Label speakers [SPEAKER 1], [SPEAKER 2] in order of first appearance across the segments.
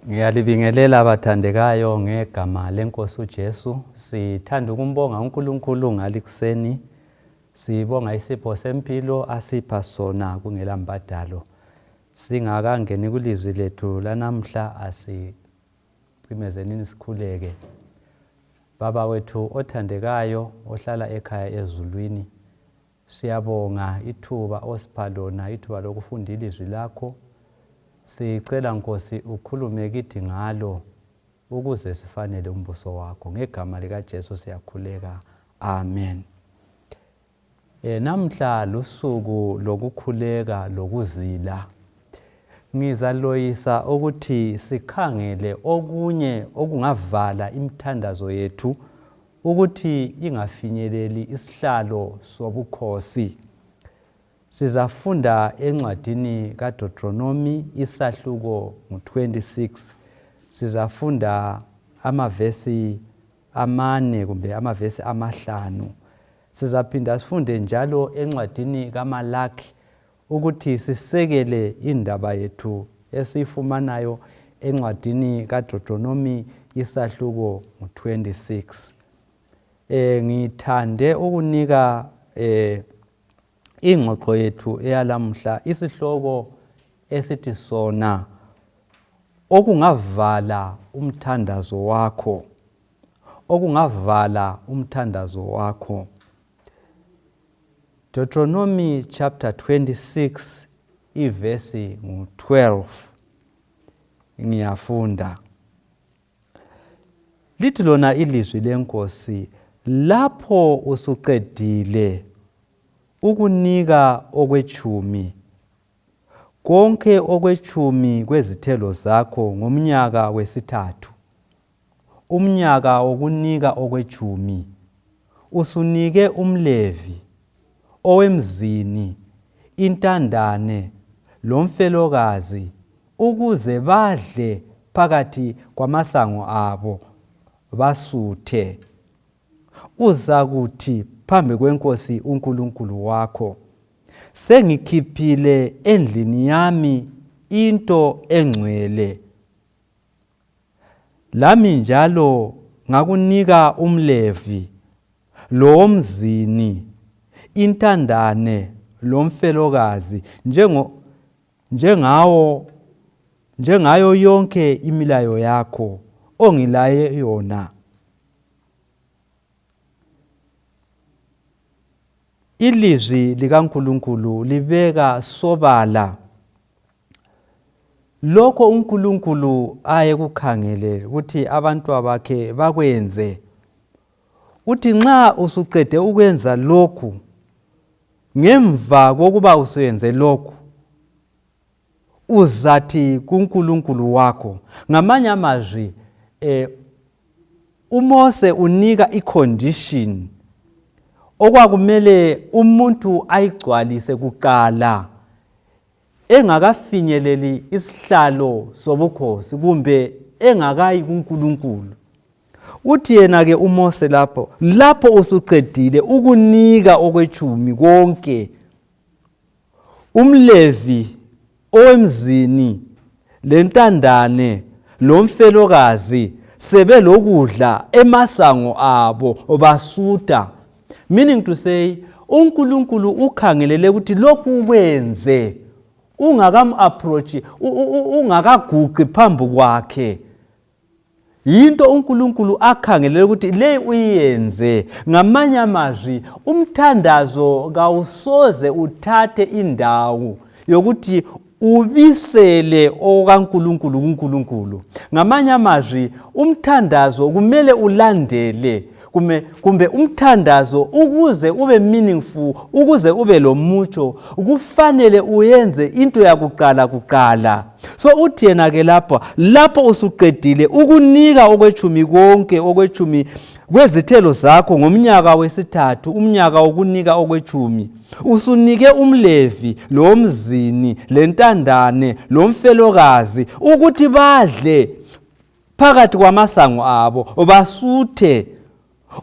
[SPEAKER 1] Ngiyalibingelela bathandekayo ngegama lenkosi uJesu. Sithanda ukumbonga uNkulunkulu ngalikuseni. Sibonga isipho sempilo asipha sona kungela mbadalo. Singakangeni kulizwi lethu lanamhla asicimezenini sikhuleke. Baba wethu othandekayo ohlala ekhaya ezulwini, Siyabonga ithuba osipha lona, ithuba lokufunda ilizwi lakho. Sicela Nkosi ukhulume kithi ngalo ukuze sifanele umbuso wakho. Ngegama likaJesu siyakhuleka. Amen. E, namhla lusuku lokukhuleka lokuzila. Ngizaloyisa ukuthi sikhangele okunye okungavala imithandazo yethu ukuthi ingafinyeleli isihlalo sobukhosi. Sizafunda encwadini kaDeuteronomy isahluko ngu-26. Sizafunda amavesi amane kumbe amavesi amahlanu. Sizaphinda sifunde njalo encwadini kaMalaki ukuthi sisekele indaba yethu esiyifumanayo encwadini kaDeuteronomy isahluko ngu-26. Ngithande ukunika ingxoxo yethu eyalamhla isihloko esithi sona okungavala umthandazo wakho, okungavala umthandazo wakho. Deuteronomy chapter 26 ivesi ngu-12 ngiyafunda. Lithi lona ilizwi lenkosi, lapho usuqedile ukunika okwetshumi, konke okwetshumi kwezithelo zakho ngomnyaka wesithathu, umnyaka wokunika okwetshumi, usunike umLevi, owemzini, intandane, lomfelokazi, ukuze badle phakathi kwamasango abo, basuthe. Uzakuthi phambi kweNkosi uNkulunkulu wakho, Sengikhiphile endlini yami into engcwele, Lami njalo ngakunika umLevi, lowomzini, intandane lomfelokazi njengo, njengawo, njengayo yonke imilayo yakho ongilaye yona. Ilizwi likaNkulunkulu libeka sobala lokho uNkulunkulu ayekukhangele ukuthi abantwabakhe bakwenze. Uthi nxa usuqede ukwenza lokhu, ngemva kokuba usuyenze lokhu, uzathi kuNkulunkulu wakho. Ngamanye amazwi, uMose unika icondition okwakumele umuntu ayigcwalise kuqala engakafinyeleli isihlalo sobukhosi kumbe engakayi kuNkulunkulu. Uthi yena ke uMose lapho, lapho usuqedile ukunika okwetshumi konke, umLevi owemzini lentandane lomfelokazi sebelokudla emasango abo basuta. Meaning to say, uNkulunkulu ukhangelele ukuthi lokhu ukwenze ungakam-approach, ungakaguqi phambi kwakhe. Yinto uNkulunkulu akhangelele ukuthi le uyenze. Ngamanye amazwi, umthandazo kawusoze uthathe indawo yokuthi ubisele okaNkulunkulu kuNkulunkulu. Ngamanye amazwi, umthandazo kumele ulandele kumbe umthandazo ukuze ube meaningful, ukuze ube lomutsho, kufanele uyenze into yakuqala kuqala. So uthi yena ke lapha, lapho usuqedile ukunika okwetshumi konke, okwetshumi kwezithelo zakho ngomnyaka wesithathu, umnyaka wokunika okwetshumi, usunike umLevi lomzini lentandane lomfelokazi ukuthi badle phakathi kwamasango abo basuthe.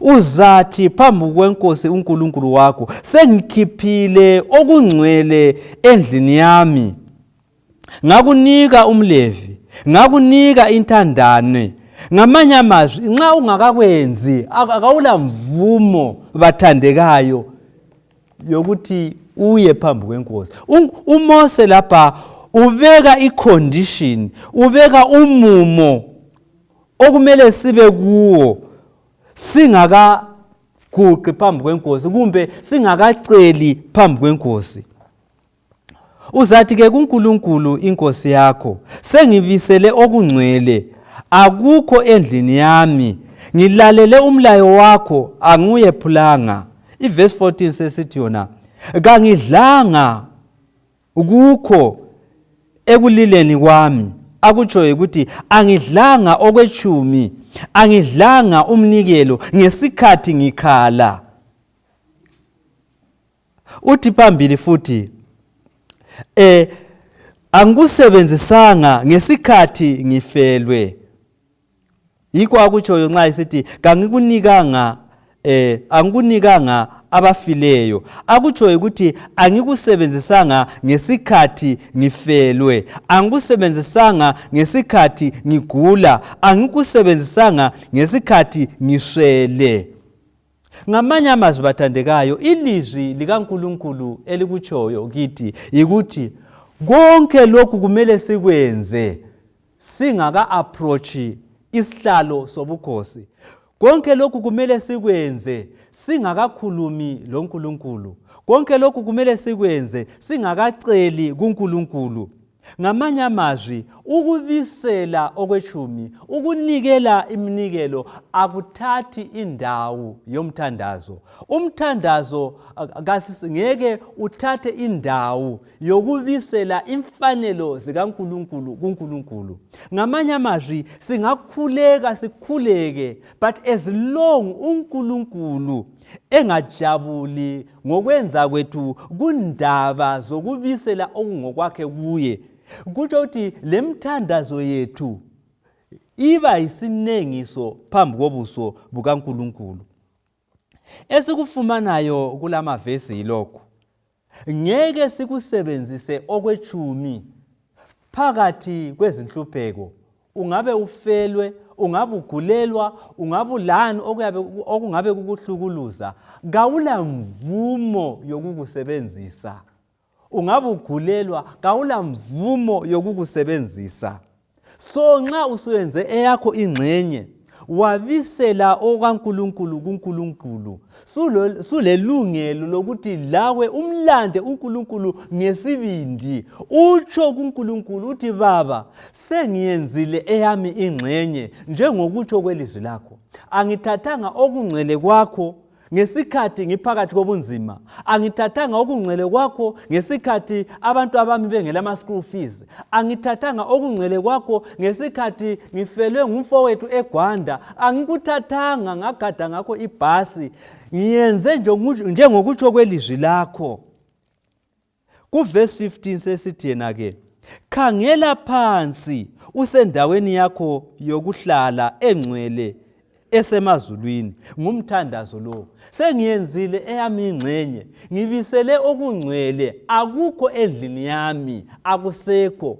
[SPEAKER 1] Uzathi phambi kweNkosi uNkulunkulu wakho, sengikhiphile okungcwele endlini yami, ngakunika umLevi Ngakunika intandane. Ngamanye amazwi, nxa ungakakwenzi akawula mvumo, bathandekayo, yokuthi uye phambi kwenkosi. UMose lapha ubeka icondition, ubeka umumo okumele sibe kuwo singakaguqi phambi kwenkosi kumbe singakaceli phambi kwenkosi. Uzathi ke kuNkulunkulu inkosi yakho, sengibisele okungcwele, akukho endlini yami, ngilalele umlayo wakho, angiwuyephulanga. Ivesi 14 sesithi yona, kangidlanga kukho ekulileni kwami. Akutshoyo ukuthi angidlanga okwetshumi, angidlanga umnikelo ngesikhathi ngikhala. Uthi phambili futhi, angikusebenzisanga ngesikhathi ngifelwe. Yikho akutshoyo nxa esithi kangikunikanga, angikunikanga abafileyo. Akutshoyo ukuthi angikusebenzisanga ngesikhathi ngifelwe, angikusebenzisanga ngesikhathi ngigula, angikusebenzisanga ngesikhathi ngiswele. Ngamanye amazwi, bathandekayo, ilizwi likaNkulunkulu elikutshoyo kithi yikuthi konke lokhu kumele sikwenze singaka-approachi isihlalo sobukhosi. Konke lokhu kumele sikwenze singakakhulumi loNkulunkulu. Konke lokhu kumele sikwenze singakaceli kuNkulunkulu. Ngamanye amazwi, ukubisela okwetshumi, ukunikela iminikelo akuthathi indawo yomthandazo. Umthandazo ngeke uthathe indawo yokubisela imfanelo zikaNkulunkulu kuNkulunkulu. Ngamanye amazwi, singakhuleka sikhuleke, but as long uNkulunkulu engajabuli ngokwenza kwethu kundaba zokubisela okungokwakhe kuye, kutsho ukuthi lemthandazo yethu iba yisinengiso phambi kobuso bukaNkulunkulu. Esikufumanayo kulamavesi yilokhu: ngeke sikusebenzise okwetshumi phakathi kwezinhlupheko. Ungabe ufelwe, ungabe ugulelwa, ungabe ulani okungabe kukuhlukuluza, kawula mvumo yokukusebenzisa. Ungabe ugulelwa, kawula mvumo yokukusebenzisa. So nxa usuyenze eyakho ingxenye, wabisela okaNkulunkulu kuNkulunkulu, sulelungelo lokuthi lawe umlande uNkulunkulu ngesibindi, utsho kuNkulunkulu uthi, Baba, sengiyenzile eyami ingxenye njengokutsho kwelizwi lakho. Angithathanga okungcwele kwakho ngesikhathi ngiphakathi kobunzima, angithathanga okungcwele kwakho ngesikhathi abantu abami bengela ama-school fees, angithathanga okungcwele kwakho ngesikhathi ngifelwe ngumfowethu eGwanda, angikuthathanga ngagada ngakho ibhasi, ngiyenze njengokutsho kwelizwi lakho. Kuvesi 15 sesithi yena ke, khangela phansi usendaweni yakho yokuhlala engcwele esemazulwini. Ngumthandazo lowo. Sengiyenzile eyami ingxenye, ngibisele okungcwele, akukho endlini yami, akusekho.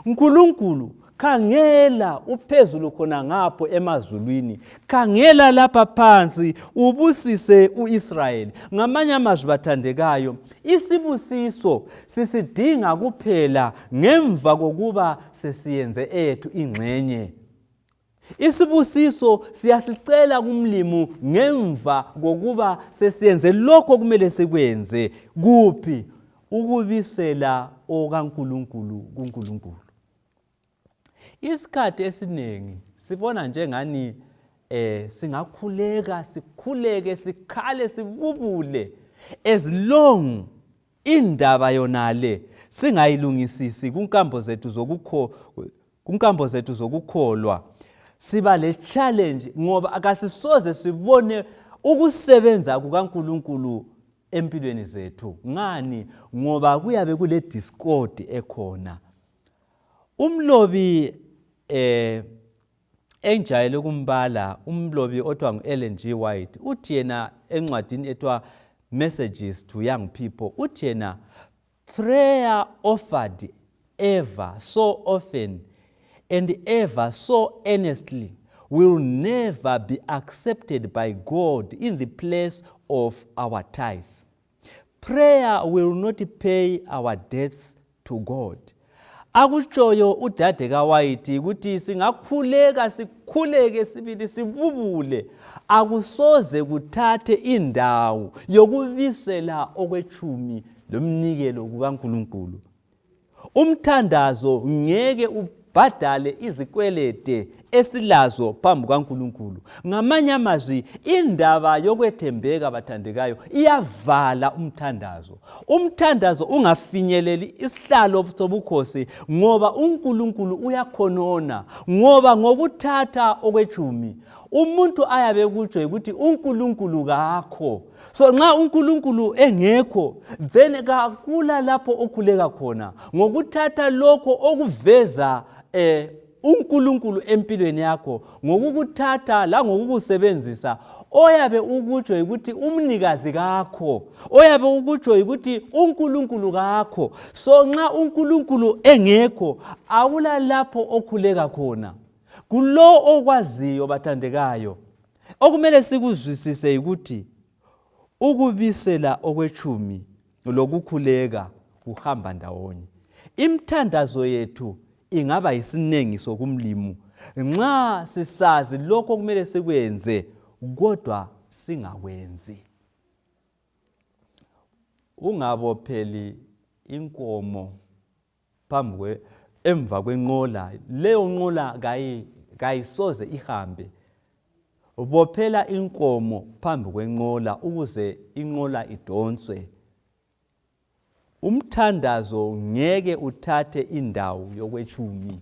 [SPEAKER 1] Nkulunkulu, khangela uphezulu khona ngapho emazulwini, khangela lapha phansi ubusise uIsrayeli. Ngamanye amazwi, bathandekayo, isibusiso sisidinga kuphela ngemva kokuba sesiyenze eyethu ingxenye. Isibusiso siyasicela kumlimu ngemva kokuba sesiyenze lokho okumele sikwenze. Kuphi? Ukubisela okaNkulunkulu kuNkulunkulu. Isikhathi esiningi sibona njengani singakhuleka sikhuleke sikhale sibubule, as long indaba yonale singayilungisisi kunkambo zethu zokukho kunkambo zethu zokukholwa, siba le challenge, ngoba akasisoze sibone ukusebenza kukaNkulunkulu empilweni zethu. Ngani? Ngoba kuyabe kule discord ekhona. Umlobi engijayele ukumbala, umlobi othiwa ngu-Ellen G. White, uthi yena encwadini ethiwa Messages to Young People, uthi yena, prayer offered ever so often and ever so earnestly will never be accepted by God in the place of our tithe. Prayer will not pay our debts to God. Akutshoyo udade kaWhite ukuthi singakhuleka sikhuleke sibili sibubule akusoze kuthathe indawo yokubisela okwetshumi lomnikelo kukaNkulunkulu. Umthandazo ngeke ubhadale izikwelede esilazo phambi kukaNkulunkulu. Ngamanye amazwi, indaba yokwethembeka bathandekayo iyavala umthandazo. Umthandazo ungafinyeleli isihlalo sobukhosi ngoba uNkulunkulu uyakhonona, ngoba ngokuthatha okwetshumi umuntu ayabe kutsho yikuthi uNkulunkulu kakho. So nxa uNkulunkulu engekho then kakula lapho okhuleka khona ngokuthatha lokho okuveza uNkulunkulu empilweni yakho ngokukuthatha langokukusebenzisa oyabe ukutsho yikuthi umnikazi kakho oyabe ukutsho yikuthi uNkulunkulu kakho so nxa uNkulunkulu engekho akula lapho okhuleka khona kulo okwaziyo bathandekayo Okumele sikuzwisise yikuthi ukubisela okwetshumi lokukhuleka kuhamba ndawonye. Imthandazo yethu ingaba yisinengiso kumlimu nxa sisazi lokho okumele sikwenze kodwa singakwenzi. Ungabopheli inkomo phambi kwe emva kwenqola leyo nqola kayi kayisoze ihambe bophela inkomo phambi kwenqola ukuze inqola idonswe umthandazo ngeke uthathe indawo yokwetshumi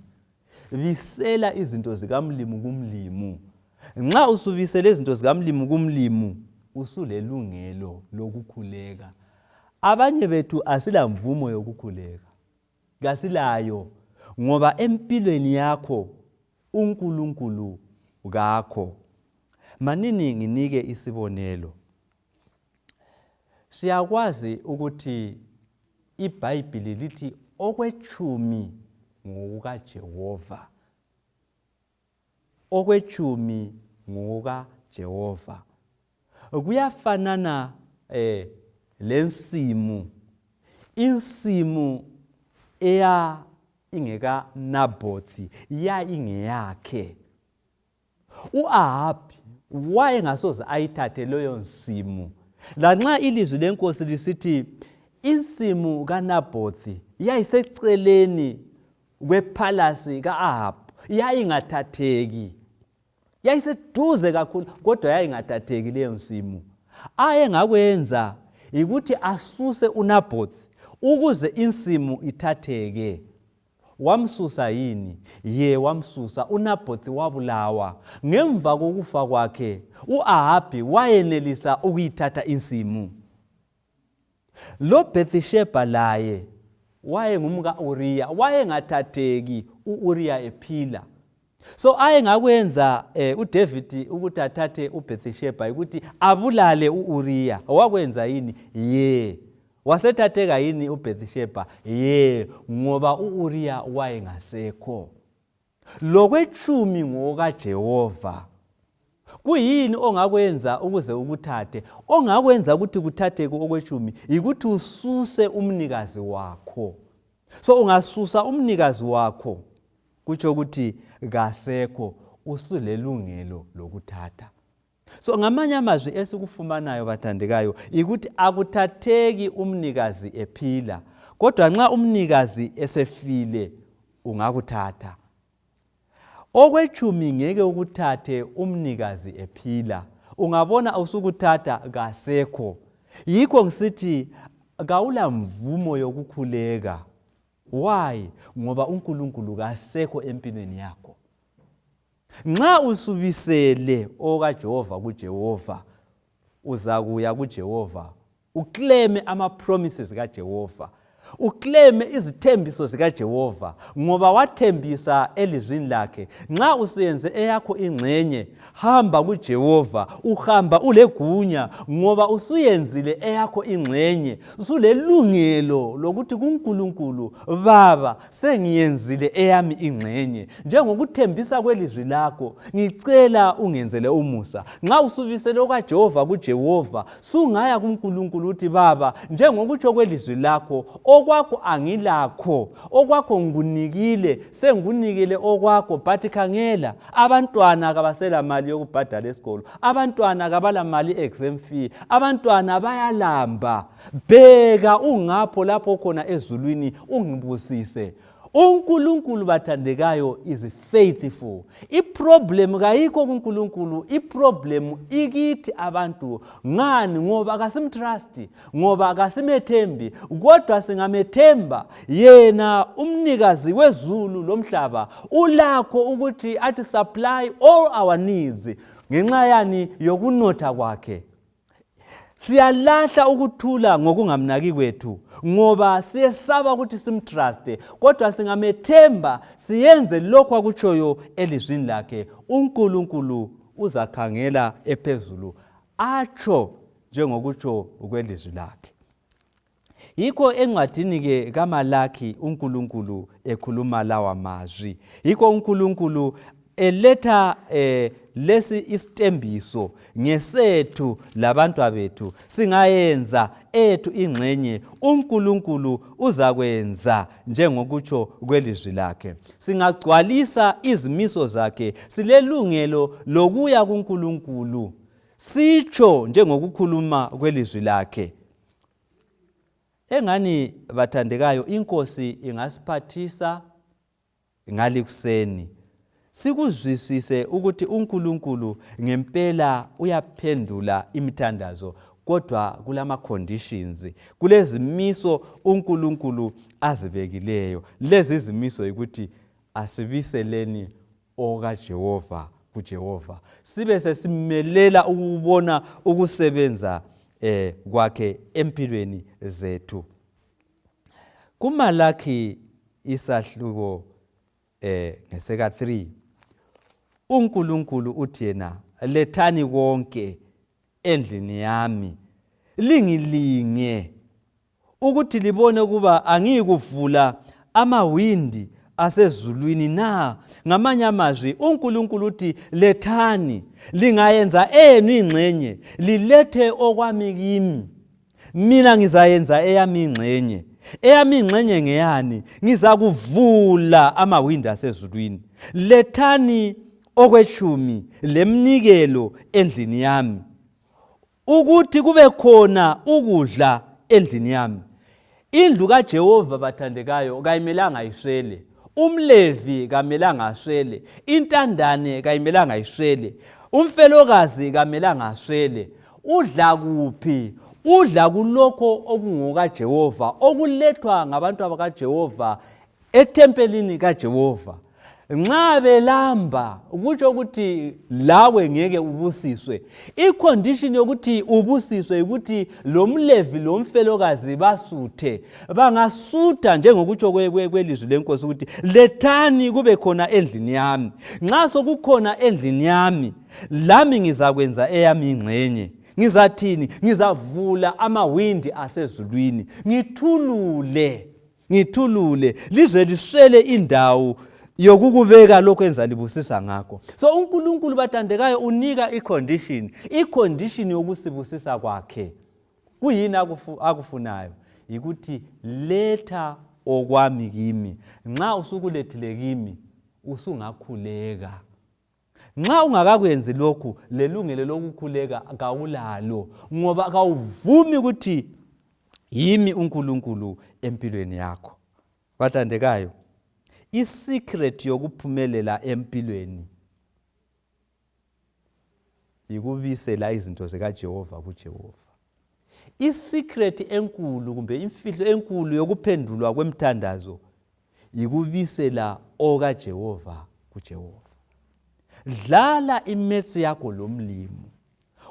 [SPEAKER 1] bisela izinto zikamlimu kumlimu nxa usubisele izinto zikamlimu kumlimu usulelungelo lokukhuleka abanye bethu asilamvumo yokukhuleka kasilayo ngoba empilweni yakho uNkulunkulu kakho manini nginike isibonelo siyakwazi ukuthi iBhayibhili lithi okwetshumi ngokukaJehova Okwetshumi ngokukaJehova. Kuyafanana lensimu, insimu eya ingeka Nabhothi yayingeyakhe. U-Ahabi wayengasoze ayithathe leyo nsimu. Lanxa ilizwi lenkosi lisithi insimu kaNabhothi yayiseceleni kwephalasi ka-Ahabu yayingathatheki, yayiseduze kakhulu kodwa yayingathatheki leyo nsimu. Ayengakwenza yikuthi asuse uNabhothi ukuze insimu ithatheke. Wamsusa yini? Ye, wamsusa. UNabhothi wabulawa. Ngemva kokufa kwakhe, u-Ahabi wayenelisa ukuyithatha insimu. Lo Bethisheba laye wayengumka-Uriya, wayengathatheki u-Uriya ephila. So ayengakwenza uDavid ukuthi athathe uBethisheba ukuthi abulale u-Uriya. Wakwenza yini? Ye. Wasethatheka yini uBethisheba? Ye, ngoba u-Uriya wayengasekho. Lokwetshumi ngokaJehova. Kuyini ongakwenza ukuze ukuthathe? Ongakwenza ukuthi kuthatheke okwetshumi yikuthi ususe umnikazi wakho. So ungasusa umnikazi wakho kutsho ukuthi kasekho, usulelungelo lokuthatha. So ngamanye amazwi esikufumanayo bathandekayo yikuthi akuthatheki umnikazi ephila, kodwa nxa umnikazi esefile ungakuthatha. Okwetshumi ngeke ukuthathe umnikazi ephila, ungabona usukuthatha kasekho. Yikho ngisithi kawula mvumo yokukhuleka. Why? Ngoba uNkulunkulu kasekho empilweni yakho. Nxa usubisele okaJehova kuJehova, uzakuya kuJehova ukleme ama-promises kaJehova. Ukleme izithembiso zikaJehova ngoba wathembisa elizwini lakhe. Nxa usuyenze eyakho ingxenye, hamba kuJehova, uhamba ulegunya ngoba usuyenzile eyakho ingxenye. Usulelungelo lokuthi kuNkulunkulu, Baba, sengiyenzile eyami ingxenye njengokuthembisa kwelizwi lakho, ngicela ungenzele umusa. Nxa usubisele okaJehova kuJehova, sungaya kuNkulunkulu uthi, Baba, njengokutsho kwelizwi lakho, okwakho angilakho, okwakho ngikunikile, sengikunikile okwakho, but khangela, abantwana kabasela mali yokubhadala esikolo, abantwana kabala mali exam fee, abantwana bayalamba. Bheka ungapho lapho khona ezulwini ungibusise. UNkulunkulu bathandekayo is faithful. Iproblem kayikho kuNkulunkulu, iproblem ikithi abantu. Ngani? Ngoba kasimtrust, ngoba kasimethembi, kodwa singamethemba yena umnikazi wezulu lomhlaba ulakho ukuthi athi supply all our needs ngenxa yani yokunotha kwakhe. Siyalahla ukuthula ngokungamnaki kwethu ngoba siyesaba ukuthi simtruste, kodwa singamethemba siyenze lokhu akutshoyo elizwini lakhe, uNkulunkulu uzakhangela ephezulu atsho njengokutsho kwelizwi lakhe. Yikho encwadini-ke kaMalaki uNkulunkulu ekhuluma lawa mazwi. Yikho uNkulunkulu eletha lesi isithembiso ngesethu labantwa bethu. Singayenza ethu ingxenye, uNkulunkulu uzakwenza njengokutsho kwelizwi lakhe. Singagcwalisa izimiso zakhe, silelungelo lokuya kuNkulunkulu sitsho njengokukhuluma kwelizwi lakhe. Engani bathandekayo, iNkosi ingasiphathisa ngalikuseni sikuzwisise ukuthi uNkulunkulu ngempela uyaphendula imithandazo, kodwa kulama conditions, kulezimiso uNkulunkulu azibekileyo. Lezi zimiso yikuthi asibiseleni okaJehova kuJehova, sibe sesimelela ukubona ukusebenza kwakhe empilweni zethu. KuMalaki isahluko ngeseka 3 uNkulunkulu uthi yena, lethani konke endlini yami lingilinge ukuthi libone ukuba angiyikuvula amawindi asezulwini na. Ngamanye amazwi uNkulunkulu uthi lethani, lingayenza eyenu ingxenye, lilethe okwami kimi, mina ngizayenza eyami ingxenye. Eyami ingxenye ngeyani? Ngizakuvula amawindi asezulwini. Lethani okweshumi lemnikelo endlini yami, ukuthi kube khona ukudla endlini yami. Indlu kaJehova bathandekayo kayimelanga iswele, umLevi kamelanga aswele, intandane kayimelanga iswele, umfelokazi kamelanga aswele. Udla kuphi? Udla kulokho okungokaJehova, okulethwa ngabantu abakaJehova ethempelini kaJehova. Nxa belamba kutsho ukuthi lawe ngeke ubusiswe. Icondition yokuthi ubusiswe ukuthi lomLevi lomfelokazi basuthe. Bangasutha njengokutsho kwelizwi lenkosi ukuthi lethani kube khona endlini yami. Nxa sokukhona endlini yami, lami ngizakwenza eyami ingxenye. Ngizathini? Ngizavula amawindi asezulwini, ngithulule ngithulule lize liswele indawo yokukubeka lokho enzalibusisa ngakho. So uNkulunkulu bathandekayo unika icondition, icondition yokusibusisa kwakhe. Kuyini akufunayo? Yikuthi letha okwami kimi. Nxa usukulethile kimi, usungakhuleka. Nxa ungakakwenzi lokhu, lelungelo lokukhuleka kawulalo, ngoba kawuvumi ukuthi yimi uNkulunkulu empilweni yakho. Bathandekayo, isecret yokuphumelela empilweni yikubisela izinto zikaJehova kuJehova. Isecret enkulu kumbe imfihlo enkulu yokuphendulwa kwemthandazo yikubisela okaJehova kuJehova. Dlala imetsi yakho lomlimi.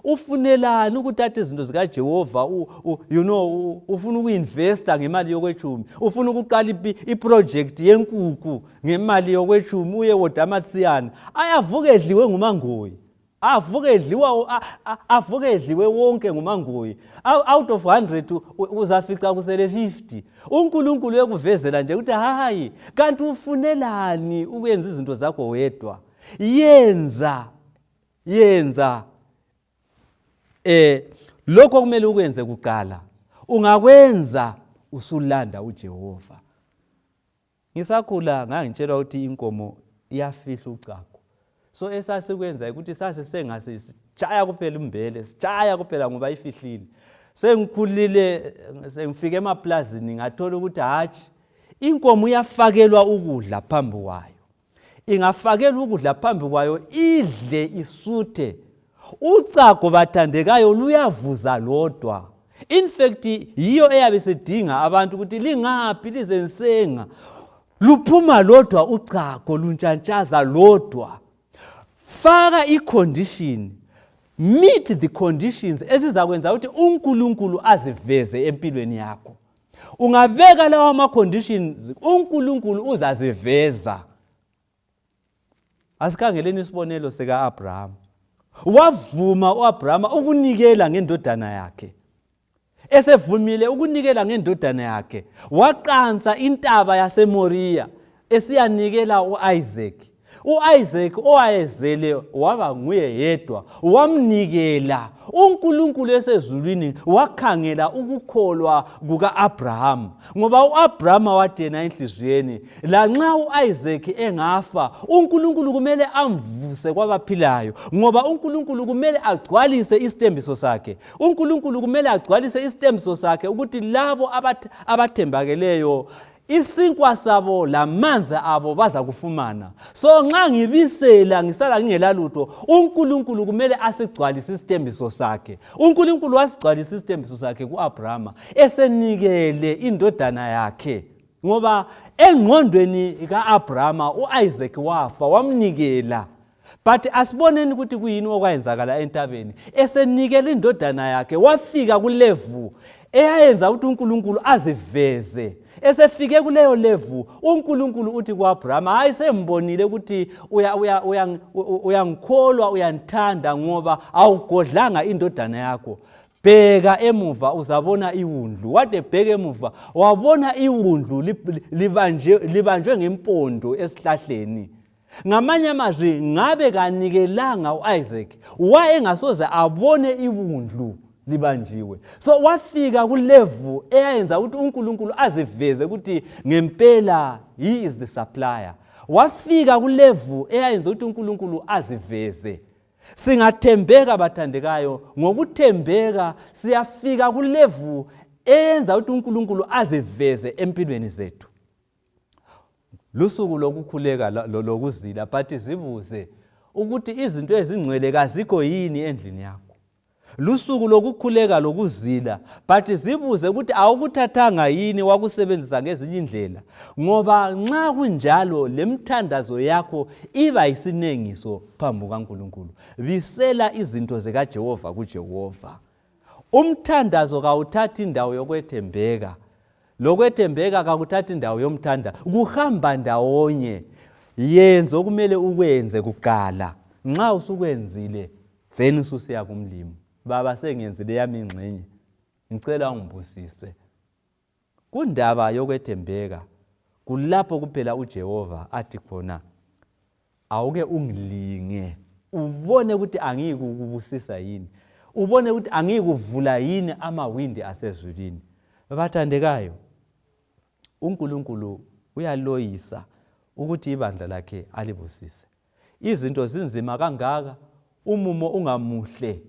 [SPEAKER 1] Ufunelani ukuthatha izinto zikaJehova, you know, ufuna ukuinvesta ngemali yokwetshumi, ufuna ukuqala iproject yenkukhu ngemali yokwetshumi, uye woda amatsiyana ayavuka edliwe ngumangoyi, avuke edliwa, avuke edliwe wonke ngumangoyi. Out of 100 uzafica kusele 50. UNkulunkulu uyekuvezela nje ukuthi hayi, kanti ufunelani ukuyenza izinto zakho wedwa? Yenza, yenza lokho okumele ukwenze kuqala. Ungakwenza usulanda uJehova. Ngisakhula ngangitshelwa ukuthi inkomo iyafihla ucago. So esasikwenza ukuthi sasisengase sitshaya kuphela umbele, sitshaya kuphela ngoba ifihlile. Sengikhulile, sengifike emaplazini, ngathola ukuthi hatshi, inkomo iyafakelwa ukudla phambi kwayo. Ingafakelwa ukudla phambi kwayo, idle isuthe. Ucago, bathandekayo, luyavuza lodwa. In fact, yiyo eyabe sidinga abantu ukuthi lingaphi lizensenga. Luphuma lodwa ucago, luntshantshaza lodwa. Faka i-condition, meet the conditions ezizakwenza ukuthi uNkulunkulu aziveze empilweni yakho. Ungabeka lawa ama-conditions, uNkulunkulu uzaziveza. Asikhangeleni isibonelo sika-Abrahama. Wavuma u-Abrahama ukunikela ngendodana yakhe. Esevumile ukunikela ngendodana yakhe, waqansa intaba yaseMoriya esiyanikela u-Isaac. U-Isaac owayezele waba nguye yedwa, wamnikela. UNkulunkulu esezulwini wakhangela ukukholwa kuka-Abrahama, ngoba u-Abrahama wathi yena enhliziyweni, lanxa u-Isaac engafa, uNkulunkulu kumele amvuse kwabaphilayo, ngoba uNkulunkulu kumele agcwalise isithembiso sakhe. uNkulunkulu kumele agcwalise isithembiso sakhe ukuthi labo abathembakeleyo isinkwa sabo lamanzi abo bazakufumana. So nxa ngibisela ngisala ngingelalutho, uNkulunkulu kumele asigcwalise isithembiso sakhe. uNkulunkulu wasigcwalisa isithembiso sakhe ku-Abrahama esenikele indodana yakhe, ngoba engqondweni ka-Abrahama u-Isaac wafa, wamnikela. But asiboneni ukuthi kuyini okwayenzakala entabeni. Esenikela indodana yakhe, wafika kulevu eyayenza ukuthi uNkulunkulu aziveze. Esefike kuleyo levu, uNkulunkulu uthi ku-Abrahama, hayi, sembonile ukuthi uyangikholwa, uyangithanda, ngoba awugodlanga indodana yakho. Bheka emuva uzabona iwundlu. Wade ebheka emuva wabona iwundlu libanjwe ngempondo esihlahleni. Ngamanye amazwi, ngabe kanikelanga u-Isaac, wayengasoze abone iwundlu libanjiwe. So wafika kulevu eyayenza ukuthi uNkulunkulu aziveze ukuthi ngempela he is the supplier. Wafika kulevu eyayenza ukuthi uNkulunkulu aziveze. Singathembeka, bathandekayo, ngokuthembeka siyafika kulevu eyenza ukuthi uNkulunkulu aziveze empilweni zethu. Lusuku lokukhuleka lokuzila, but zibuze ukuthi izinto ezingcwele kazikho yini endlini yakho. Lusuku lokukhuleka lokuzila, but zibuze ukuthi awukuthathanga yini wakusebenzisa ngezinye indlela, ngoba nxa kunjalo lemthandazo yakho iba yisinengiso phambi kukaNkulunkulu. Bisela izinto zikaJehova kuJehova. Umthandazo kawuthathi indawo yokwethembeka, lokwethembeka kakuthathi indawo yomthanda, kuhamba ndawonye. Yenza okumele ukwenze kuqala. Nxa usukwenzile, then ususiya kumlimi. Baba, sengiyenzile yami ingxenye, ngicela ungibusise. Kundaba yokwethembeka, kulapho kuphela uJehova athi khona, awuke ungilinge, ubone ukuthi angiyikukubusisa yini, ubone ukuthi angiyikuvula yini amawindi asezulwini. Bathandekayo, uNkulunkulu uyaloyisa ukuthi ibandla lakhe alibusise. Izinto zinzima kangaka, umumo ungamuhle,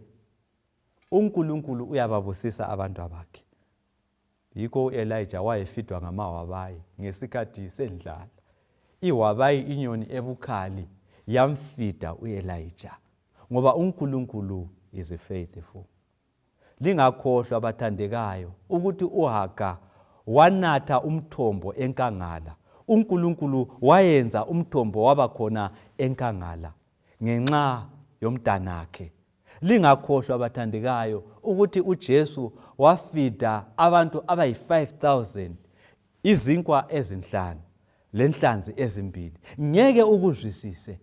[SPEAKER 1] uNkulunkulu uyababusisa abantu abakhe. Yikho u-Elijah wayefidwa ngamawabayi ngesikhathi sendlala. Iwabayi, inyoni ebukhali, yamfida u-Elijah, ngoba uNkulunkulu is faithful. Lingakhohlwa, bathandekayo, ukuthi uHaga wanatha umthombo enkangala. uNkulunkulu wayenza umthombo waba khona enkangala ngenxa yomntanakhe. Lingakhohlwa bathandekayo ukuthi uJesu wafida abantu abayi-5000 izinkwa ezinhlanu lenhlanzi ezimbili. Ngeke ukuzwisise.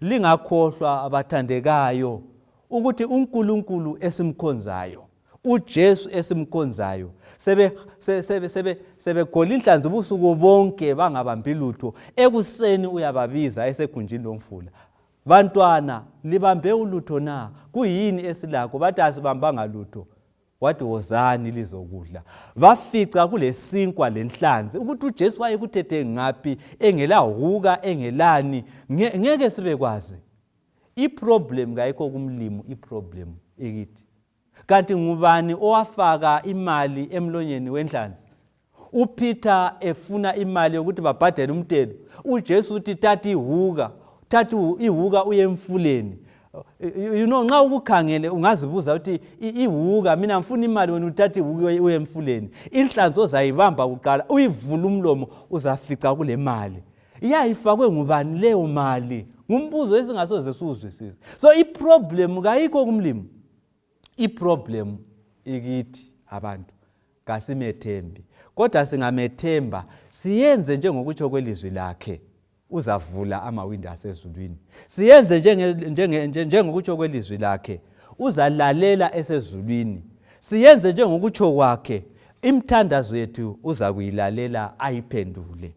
[SPEAKER 1] Lingakhohlwa abathandekayo ukuthi uNkulunkulu esimkhonzayo, uJesu esimkhonzayo, sebe sebe sebe sebegola inhlanzi ubusuku bonke bangabambi lutho. Ekuseni uyababiza esegunjini lomfula. Bantwana, libambe ulutho na? Kuyini esilakho? Bathi asibambanga lutho. Wathi wozani lizokudla. Bafica kulesinkwa lenhlanzi. Ukuthi uJesu wayekuthethe ngaphi engelahuka engelani ngeke sibekwazi. Iproblem kayikho kumlimi, iproblem ikithi. Kanti ngubani owafaka imali emlonyeni wenhlanzi? uPeter efuna imali yokuthi babhadele umtelo uJesu uthi thatha ihuka thatha ihuka uye emfuleni you know nxa ukukhangele ungazibuza ukuthi ihuka mina ngifuna imali wena uthatha ihuka uye emfuleni inhlanzi ozayibamba kuqala uyivula umlomo uzafica kule mali iyayifakwe ngubani leyo mali ngumbuzo esingasoze siwuzwisise so iproblem kayikho kumlimi iproblem ikithi abantu kasimethembi kodwa singamethemba siyenze njengokutsho kwelizwi lakhe uzavula amawindi asezulwini siyenze njengokutsho kwelizwi lakhe uzalalela esezulwini siyenze njengokutsho kwakhe imthandazo yethu uzakuyilalela ayiphendule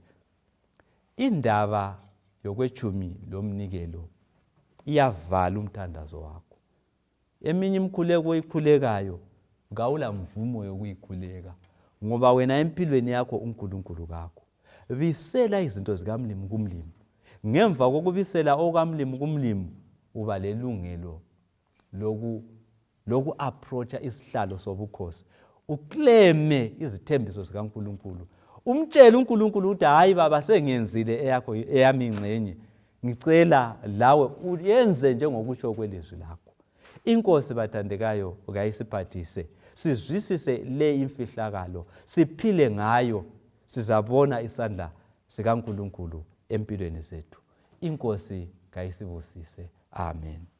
[SPEAKER 1] indaba yokwetshumi lomnikelo iyavala umthandazo wakho Eminye imikhuleko oyikhulekayo kawula mvumo yokuyikhuleka ngoba wena empilweni yakho uNkulunkulu kakho. Bisela izinto zikaMlimu kuMlimu. Ngemva kokubisela okaMlimu kuMlimu uba lelungelo loku loku-approacha isihlalo sobukhosi ukleme izithembiso zikaNkulunkulu umtshele uNkulunkulu ukuthi hayi baba sengiyenzile eyakho eyami ingxenye Ngicela lawe uyenze njengokutsho kwelizwi lakho. Inkosi bathandekayo kayisiphathise, sizwisise le imfihlakalo, siphile ngayo, sizabona isandla sikaNkulunkulu empilweni zethu. Inkosi kayisibusise. Amen.